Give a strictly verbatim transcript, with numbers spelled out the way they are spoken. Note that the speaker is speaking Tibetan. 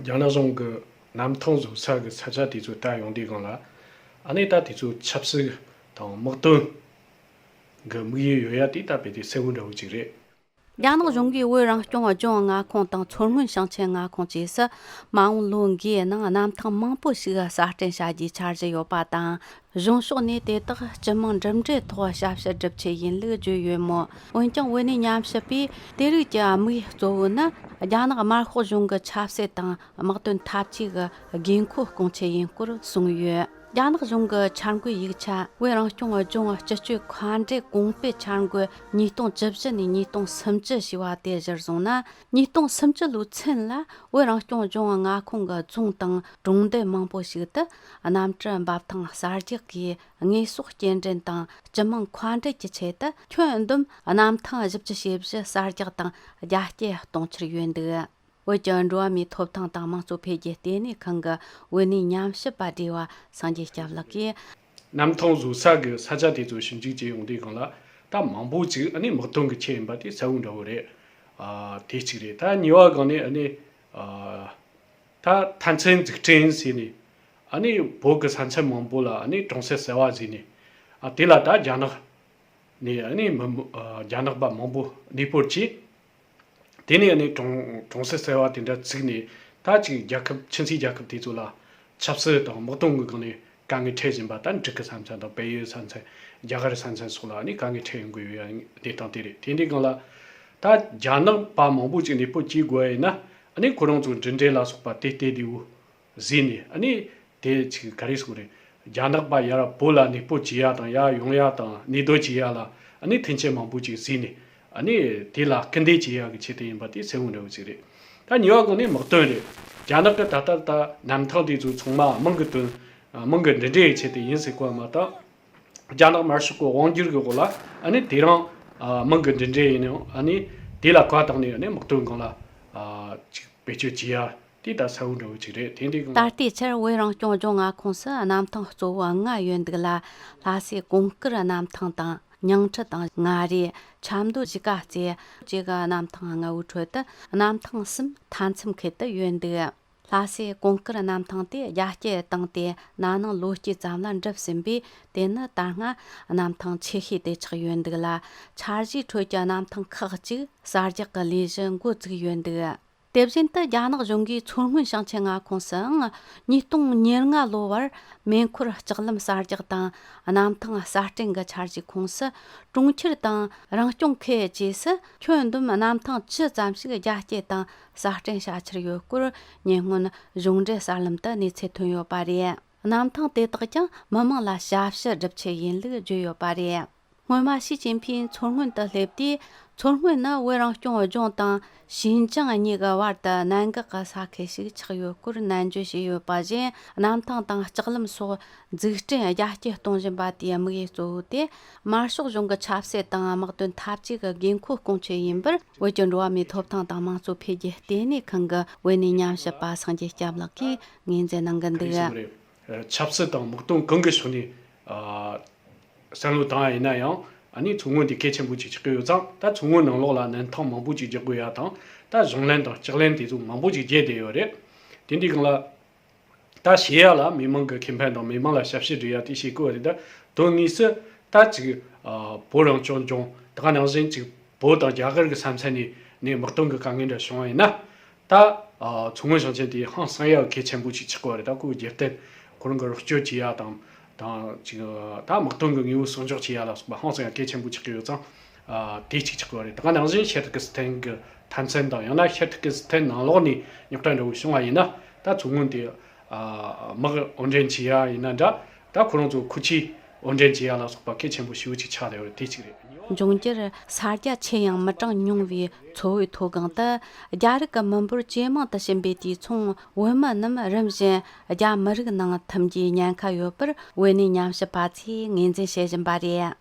རྒྱ་ནག་གཞུང་གི་གནམ་ཐང་བཟོ་ས་གི་ས་ཆ་དེ་ཚོ་ད་ཡོང་དུས་སྒང་ལ། ཨ་ནི་ད་དེ་ཚོ་ཆབ་སྲིད་དང་དམག་དོན་གི་དམིགས་ཡུལ་ཡོད་ཡ་དེ་ད་རྦད་དེ་གསལ་བོ་འདྲ་བོ་ཅིག་རེད། རྒྱ་ནག་གཞུང་གིས་བོད་རང་སྐྱོང་ལྗོངས་མངའ་ཁོངས་དང་མཚོ་སྔོན་ཞིང་ཆེན་མངའ་ཁོངས་བཅས་སུ་མ་འོངས་ལོ་འགའི་ནང་གནམ་ཐང་མང་པོ་ཞིག་གསར་སྐྲུན་བྱ་རྒྱུའི་འཆར་གཞི་ཡོད་པ་དང་། གཞུང་ཕྱོགས་ནས་དེ་དག་སྤྱི་དམངས་གྲུབ་འབྲས་ཐོག་ཞབས་ཞུ་སྒྲུབ་ཆེད་ཡིན་ལུགས་བརྗོད་ཡོད་མོད། འོན་ཀྱང་བོད་གནས་ཉམས་ཞིབ་པས་དེ་རིགས་ཀྱི་དམིགས་ཡུལ་གཙོ་བོ་ནི། རྒྱ་ནག་དམར་ཤོག་གཞུང་གི་ཆབ་སྲིད་དང་དམག་དོན་འཐབ་ཇུས་ཀྱི་དགོས་མཁོ་སྐོང་ཆེད་ཡིན་སྐོར་གསུངས་ཡོད། རྒྱ་ནག་གཞུང་གི་འཆར་འགོད་ཡིག་ཆ། བོད་རང་སྐྱོང་ལྗོངས་སྤྱི་སྤྱོད་མཁའ་འགྲུལ་གོང་སྤེལ་འཆར་འགོད་ཉིས་སྟོང་བཅུ་བཞི་ནས་ཉིས་སྟོང་སུམ་ཅུ་ཞེས་པ་དེ་གཞིར་བཟུང་ན། ཉིས་སྟོང་སུམ་ཅུ་ལོའི་ཚུན་ལ་བོད་རང་སྐྱོང་ལྗོངས་མངའ་ཁོངས་ཀྱི་རྫོང་དང་གྲོང་རྡལ་མང་པོ་ཞིག་ཏུ་གནམ་གྲུ་འབབ་ཐང་གསར་རྒྱག་གིས་དངོས་ཟོག་སྐྱེལ་འདྲེན་དང་སྤྱི་དམངས་མཁའ་འགྲུལ་གྱི་ཆེད་དུ་ཁྱོན་བསྡོམས་གནམ་ཐང་བཞི་བཅུ་ཞེ་བཞི་གསར་རྒྱག་དང་རྒྱ་སྐྱེད་གཏོང་འཆར་ཡོད་འདུག། བོད་ཀྱི་འགྲོ་བ་མིའི་ཐོབ་ཐང་དང་དམངས་གཙོ་འཕེལ་རྒྱས་ལྟེ་གནས་ཁང་གི་བོད་གནས་ཉམས་ཞིབ་པ་བགྲེས་པ་སངས་རྒྱས་སྐྱབས་ལགས་ཀྱིས། གནམ་ཐང་བཟོ་ས་གི་ས་ཆ་དེ་ཚོ་ཞིབ་འཇུག་བྱས་ཡོང་དུས་སྒང་ལ། ད་མང་པོ་ཅིག་ཨ་ནི་དམག་དོན་གི་ཆེད་ཡིན་པ་དེ་གསལ་བོ་འདྲ་བོ་རེད། ཨ། དེ་གཅིག་རེད། ད་གཉིས་པ་སྒང་ནས་ཨ་ནི། ཨ། ད་མཐའ་མཚམས་འཛུགས་སྐྲུན་ཟེར་ནས། ཨ་ནི་བོད་ཀྱི་ས་མཚམས་མང་པོ་ལ་ཨ་ནི་གྲོང་གསེབ་གསར་པ་ཟེར་ནས། ཨ། དེ་ལ་ད་རྒྱ་ནག་ནས་ཨ་ནི་མི་མི་ཨ། རྒྱ་ནག་པ་མང་པོ་གནས་སྤོར་བྱས། དེ་ནས་ཨ་ནི་གྲོང་གྲོང་གསེབ་གསར་པ་དེ་འདྲ་བཙུགས་ནས། ད་ཅིག་རྒྱལ་ཁབ་ཁྱིམ་མཚེས་རྒྱལ་ཁབ་དེ་ཚོ་ལ་ཆབ་སྲིད་དང་དམག་དོན་གྱི་སྒང་ནས་དཀའ་ངལ་འཕྲད་བཞིན་པ། ད་འབྲུག་གི་ས་མཚམས་དང་བལ་ཡུལ་ས་མཚམས། རྒྱ་གར་ས་མཚམས་སོགས་ལ་ཨ་ནི་དཀའ་ངལ་འཕྲད་ཡོང་གི་ཡོད་ཡ་གནས་སྟངས་དེ་རེད། དེ་འདྲའི་སྒང་ལ་ད་རྒྱ་ནག་པ་མང་པོ་ཅིག་གནས་སྤོར་བྱེད་དགོས་ཡ་ཡིན་ན། ཨ་ནི་ཁོ་རང་ཚོ་འགྲིམ་འགྲུལ་ལ་སོགས་པ་དེ་སྟབས་བདེ་བོ་བཟོས་ནས། ཨ་ནི་དེ་ཅིག་ག་རེ་ཟེར་དགོས་རེད། རྒྱ་ནག་པ་ཡར་བོད་ལ་གནས་སྤོ་བྱེད་ཡ་དང་། ཡར་ཡོང་ཡ་དང་། གནས་སྡོད་བྱེད་ཡ་ལ་ཨ་ནི་མཐུན་རྐྱེན་མང་པོ་ཅིག་བཟོས་ནས། ཨ་ནི་དེ་ལ་སྐུལ་འདེད་བྱེད་ཡ་གི་ཆེད་དུ་ཡིན་པ་དེ་གསལ་བོ་འདྲ་བོ་ཅིག་རེད། ད་གཉིས་པ་སྒང་ནས་དམག་དོན་རེད། རྒྱ་ནག་གི་ད་ལྟ་ད་གནམ་ཐང་དེ་ཚོ་ཚང་མ་དམག་གི་དོན། དམག་གི་འགྲིམ་འགྲུལ་གྱི་ཆེད་དུ་ཡིན་ཟེར་གོ་བ་མ་གཏོགས། རྒྱ་ནག་དམར་ཤོག་གི་དབང་སྒྱུར་གྱི་འོག་ལ་ཨ་ནི་དེ་རིང་དམག་གི་འགྲིམ་འགྲུལ་ཡིན་ནའང་། ཨ་ནི་དེ་ལ་བཀའ་བཏང་ནས་ཨ་ནི་དམག་དོན་སྒང་ལ་ཅིག་བེད་སྤྱོད་བྱེད་ཡ་དེ་ད་གསལ་བོ་འདྲ་བོ་ཅིག་རེད། དེ་འདྲའི་སྒང་ད་ལྟའི་ཆར་བོད་རང་སྐྱོང་ལྗོངས་མངའ་ཁོངས་སུ་གནམ་ཐང་གཙོ་བོ་ལྔ་ཡོད་འདུག་ལ། ལྷ་སའི་གོང་དཀར་གནམ་ཐང་དང་། ཉིང་ཁྲི་དང་མངའ་རིས། ཆབ་མདོ། གཞིས་ཀ་རྩེ་བཅས་ཀྱི་གནམ་ཐང་ལྔ་བོའི་ཁྲོད་དུ་གནམ་ཐང་གསུམ་མཐའ་མཚམས་ཁུལ་དུ་ཡོད་འདུག། ལྷ་སའི་གོང་དཀར་གནམ་ཐང་དེ་རྒྱ་སྐྱེད་བཏང་སྟེ་ན་ནིང་ལོ་དཀྱིལ་ཙམ་ལ་འགྲུབ་ཟིན་པས། དེ་ནི་ད་སྔ་གནམ་ཐང་ཆེ་ཤོས་དེ་ཆགས་ཡོད་འདུག་ལ། འཆར་གཞིའི་ཁྲོད་ཀྱི་གནམ་ཐང་ཁག་ཅིག་གསར་རྒྱག་གི་ལས་གཞི་འགོ་བཙུགས་ཡོད་འདུག། དེ་བཞིན་དུ་རྒྱ་ནག་གཞུང་གིས་མཚོ་སྔོན་ཞིང་ཆེན་མངའ་ཁོངས་སུའང་ཉིས་སྟོང་ཉེར་ལྔ་ལོ་བར་མེ་འཁོར་ལྕགས་ལམ་གསར་རྒྱག་དང་། གནམ་ཐང་གསར་སྐྲུན་གྱི་འཆར་གཞིའི་ཁོངས་སུ་གྲོང་ཁྱེར་དང་རང་སྐྱོང་ཁུལ་བཅས་སུ་ཁྱོན་བསྡོམས་གནམ་ཐང་བཅུ་ཙམ་ཞིག་རྒྱ་སྐྱེད་དང་གསར་སྐྲུན་བྱ་འཆར་ཡོད་སྐོར་ཉེ་སྔོན་གཞུང་འབྲེལ་གསར་ལམ་དུ་གནས་ཚུལ་ཐོན་ཡོད་པ་རེད། གནམ་ཐང་དེ་དག་ཀྱང་མི་དམངས་ལ་ཞབས་ཞུ་སྒྲུབ་ཆེད་ཡིན་ལུགས་བརྗོད་ཡོད་པ་རེད། སྔོན་མ་ཞི་ཅིན་ཕིང་མཚོ་སྔོན་དུ་སླེབས་དུས། མཚོ་སྔོན་ནི་བོད་རང་སྐྱོང་ལྗོངས་དང་ཞིན་ཅང་གཉིས་ཀྱི་བར་དུ་གནད་འགག་གི་ས་ཁུལ་ཞིག་ཆགས་ཡོད་སྐོར་ནན་བརྗོད་བྱས་ཡོད་པ་བཞིན། གནམ་ཐང་དང་ལྕགས་ལམ་སོགས་འཛུགས་སྐྲུན་རྒྱ་སྐྱེད་གཏོང་བཞིན་པ་དེའི་དམིགས་ཡུལ་གཙོ་བོ་དེ། དམར་ཤོག་གཞུང་གི་ཆབ་སྲིད་དང་དམག་དོན་འཐབ་ཇུས་ཀྱི་དགོས་མཁོ་སྐོང་ཆེད་ཡིན་པར། བོད་ཀྱི་འགྲོ་བ་མིའི་ཐོབ་ཐང་དང་དམངས་གཙོ་འཕེལ་རྒྱས་ལྟེ་གནས་ཁང་གི་བོད་གནས་ཉམས་ཞིབ་པ་སངས་རྒྱས་སྐྱབས་ལགས་ཀྱིས་ངོས་འཛིན་གནང་གི་འདུག། ཆབ་སྲིད་དང་དམག་དོན་གང་གི་ཕྱོགས་ནས། ཨ། བསམ་བློ་བཏང་བ་ཡིན་ན་ཡང་། ཨ་ནི་མཚོ་སྔོན་དེ་གལ་ཆེན་པོ་ཅིག་ཆགས་ཀྱི་ཡོད་ཙང་། ད་མཚོ་སྔོན་ནང་ལོགས་ལ་གནམ་ཐང་མང་པོ་ཅིག་རྒྱག་དགོས་ཡ་དང་། ད་གཞུང་ལམ་དང་ལྕགས་ལམ་དེ་ཚོ་མང་པོ་ཅིག་བརྒྱབ་བསྡད་ཡོད་རེད། དེ་འདྲའི་སྒང་ལ། ད་བྱེད་ཡ་ལ་མི་མང་གི་ཁེ་ཕན་དང་མི་མང་ལ་ཞབས་ཕྱི་སྒྲུབ་ཡ་དེ་བྱེད་དགོས་པ་རེད། ད་དོན་དངོས་སུ་ད་ཅིག་ཨ། བོད་རང་སྐྱོང་ལྗོངས། ད་ག་ནང་བཞིན་ཅིག་བོད་དང་རྒྱ་གར་གྱི་ས་མཚམས་ནས་ནས་དམག་དོན་གྱི་དཀའ་ངལ་འདྲ་བྱུང་བ་ཡིན་ན། ད། ཨ། མཚོ་སྔོན་ཞིང་ཆེན་དེ་ཧང་སང་ཡག་གལ་ཆེན་པོ་ཞིག་ཆགས་ཀྱི་ཡོད་རེད། ད་ཁོའི་རྒྱབ་རྟེན། ཁོ་རང་གི་རོགས་སྐྱོར་བྱེད་ཡག་དང་། དང་ཅིག་ད་དམག་དོན་གྱི་དངོས་པོ་གསོག་འཇོག་བྱེད་ཡག་ལ་སོགས་པ་ཧང་སང་ཡག་གལ་ཆེན་པོ་ཆགས་ཀྱི་ཡོད་ཙང་། ཨ། དེ་གཅིག་ཆགས་ཀྱི་ཡོད་རེད། ད་ག་ནང་བཞིན་ཤར་ཏུར་ཀི་སི་ཐན་གྱི་མཐའ་མཚམས་དང་། ཡང་ན་ཤར་ཏུར་ཀི་སི་ཐན་ནང་ལོགས་ནས་རྙོག་དྲ་འདྲ་བོ་བྱུང་བ་ཡིན་ན། ད་མཚོ་སྔོན་དེ། ཨ། དམག་དབོར་འདྲེན་བྱེད་ཡག་ཡིན་ན་འདྲ། ད་ཁོ་རང་ཚོ་ཁུ་ཆུ་དབོར་འདྲེན་བྱེད་ཡག་ལ་སོགས་པ་གལ་ཆེན་པོ་ཞེ་པོ་ཅིག་ཆགས་བསྡད་ཡོད་རེད། དེ་གཅིག་རེད། འབྱུང་འགྱུར་ས་རྒྱ་ཆེ་ཡང་མི་གྲངས་ཉུང་བའི་མཚོ་བོད་མཐོ་སྒང་དུ། རྒྱ་རིགས་ཀྱི་མི་འབོར་ཇེ་མང་དུ་ཕྱིན་པས། དུས་མཚུངས་བོད་མི་རྣམས་རིམ་བཞིན་རྒྱ་མི་རིགས་ནང་ཐིམ་རྒྱུའི་ཉེན་ཁ་ཡོད་པར་བོད་གནས་ཉམས་ཞིབ་པ་ཚོས་ངོས་འཛིན་བྱེད་བཞིན་པ་རེད།